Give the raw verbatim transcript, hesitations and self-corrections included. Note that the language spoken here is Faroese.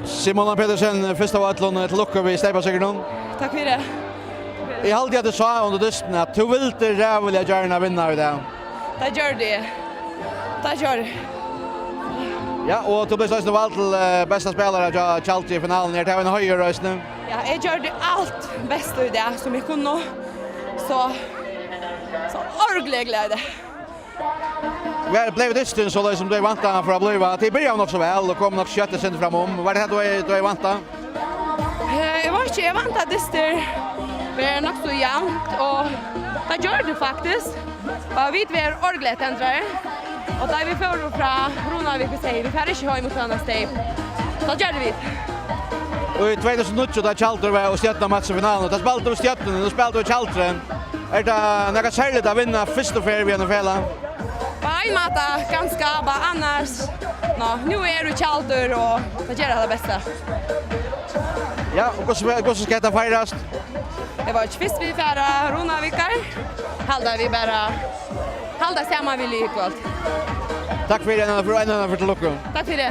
Simona Petersen, fyrst av øllum, til lukku við steypasigrinum. Takk fyri. Eg haldi, at eg sá undir dystin, at tú vildi ræðuliga gjarna vinna í dag. Tað gjørdi eg. Tað gjørdi eg. Ja, og tú bleiv eisini vald til, eh, besta spælara hjá Tjaldi í finaluni. Er tað ein heiður eisini? Ja, eg gjørdi alt best í dag, sum eg kundi. So, so ordiliga glað í dag. Var, bleiv dystin soleiðis, sum tú væntaði hann fór at blíva? Tit byrjaðu nokk so væl og komu nokk skjótt eitt sindur framum. Var tað tað, tú, tú væntaði? Eh, eg veit ikki, eg væntaði, at dystur var nokk so javnt, og tað gjørdi tað faktiskt. Og vit vóru ordiliga tendraðir. Og tá vit fóru frá Runavík, vit segði, vit fara ikki heim uttan at steypa. Tað gjørdu vit. Og í tvey túsund og níggju, tá Tjaldur var og Stjørnan møttust í finaluni, tá spældu tú við Stjørnuni, nú spælir tú við Tjaldri. Er tað nakað serligt at vinna fyrstu ferð við einum felag? Á ein máta ganska, bara annars. Nå, nú er tú Tjaldur, og tað ger tað besta. Ja, og hvussu, hvussu skal hetta feirast? Eg veit ikki, fyrst vit fara Runavíkar, halda vit bara, halda saman við liðið í kvøld. Takk fyri, enn einaferð, enn einaferð til lukku. Takk fyri.